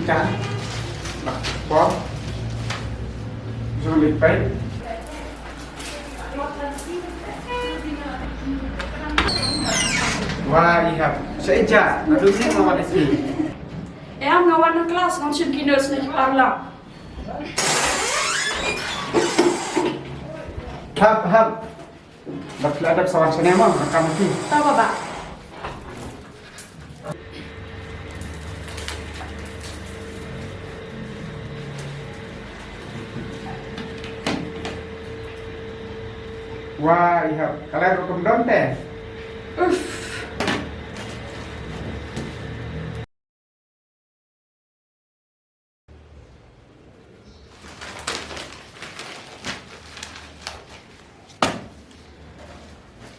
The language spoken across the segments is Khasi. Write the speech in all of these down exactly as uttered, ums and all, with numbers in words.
Cha. Ba. Por. Jong li pai. Wa, i hap. Sa ija, na dum ni ma wa ni si. Em, nga wan na klas, ngam shim ki notes na ki parla. Hap, hap. Bad phi la dep sa wan shane mo, nga kam ha phi. To, Baba. Wa, i hap. Ka lai ruh kam don te. Uff.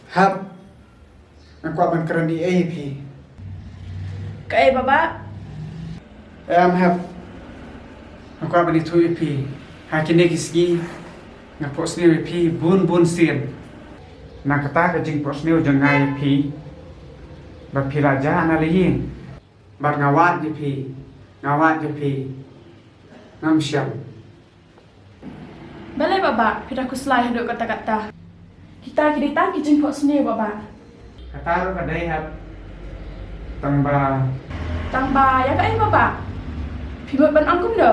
Hap. Nga kwah ban kren ei ei ïa phi. Kaei, Baba? Em, Hap. Nga kwah ban ïathuh ïa phi. Ha kine ki sngi nga phohsniew ïa phi bun bun sien. Na kata ka jingphohsniew jong nga ïa phi, ba phi la jah na la ïing. Bad nga wad ïa phi, nga wad ïa phi. Ngam shym. Balei Baba, phi da khuslai haduh katta katta? Kita ki dei tang ki jingphohsniew Baba. Kata ruh ka dei Hap. Tang ba. Tang ba ïa kaei Baba? Phi mut ban ong kumno?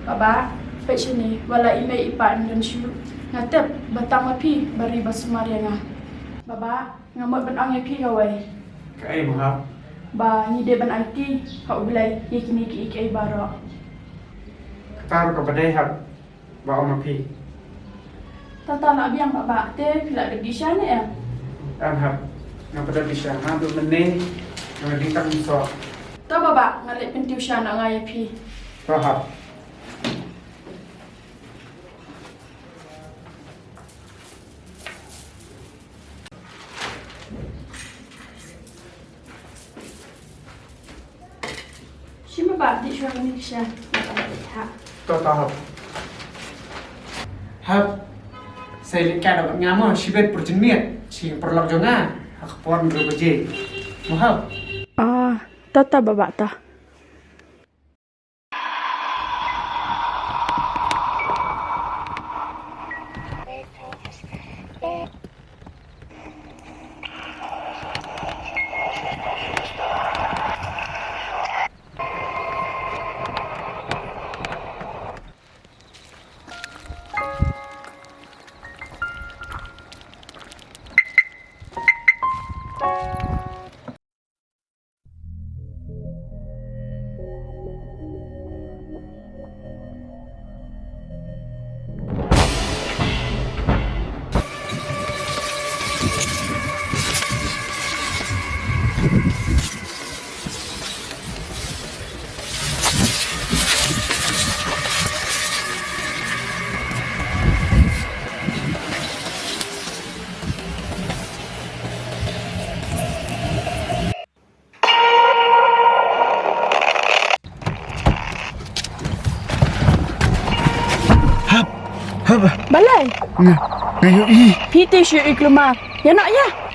Baba, peit shane, wat la i mei i pa im don shuh, nga tip ba tang ma phi ba ri ba sumar ïa nga. Baba, nga mut ban ong ïa phi kawei. Kaei mo Hap? Ba ngi dei ban aiti ha U Blei ïa kine kiei kiei baroh. Kata ruh kaba dei Hap, ba ong ma phi. Tata la biang Baba, te phi la dep dih sha ne em? Em Hap, nga pat dep dih sha, naduh mynne nga dih tang mynsoh. To Baba, nga leit pyntiw sha noh nga ïa phi. To Hap. Shim Baba, dih shuwa kane ka sha. To, to Hap. Hap. Sa leit kai da bad nga mo, shibit pyrjin miet. Shi paralok jong nga ha ka por hynriew baje. Mo Hap. Ah, to to Baba to. Hap, hap. Balei? Nga, nga ïohi. Phi te shu ïohi kulmar. Ïa noh ïa.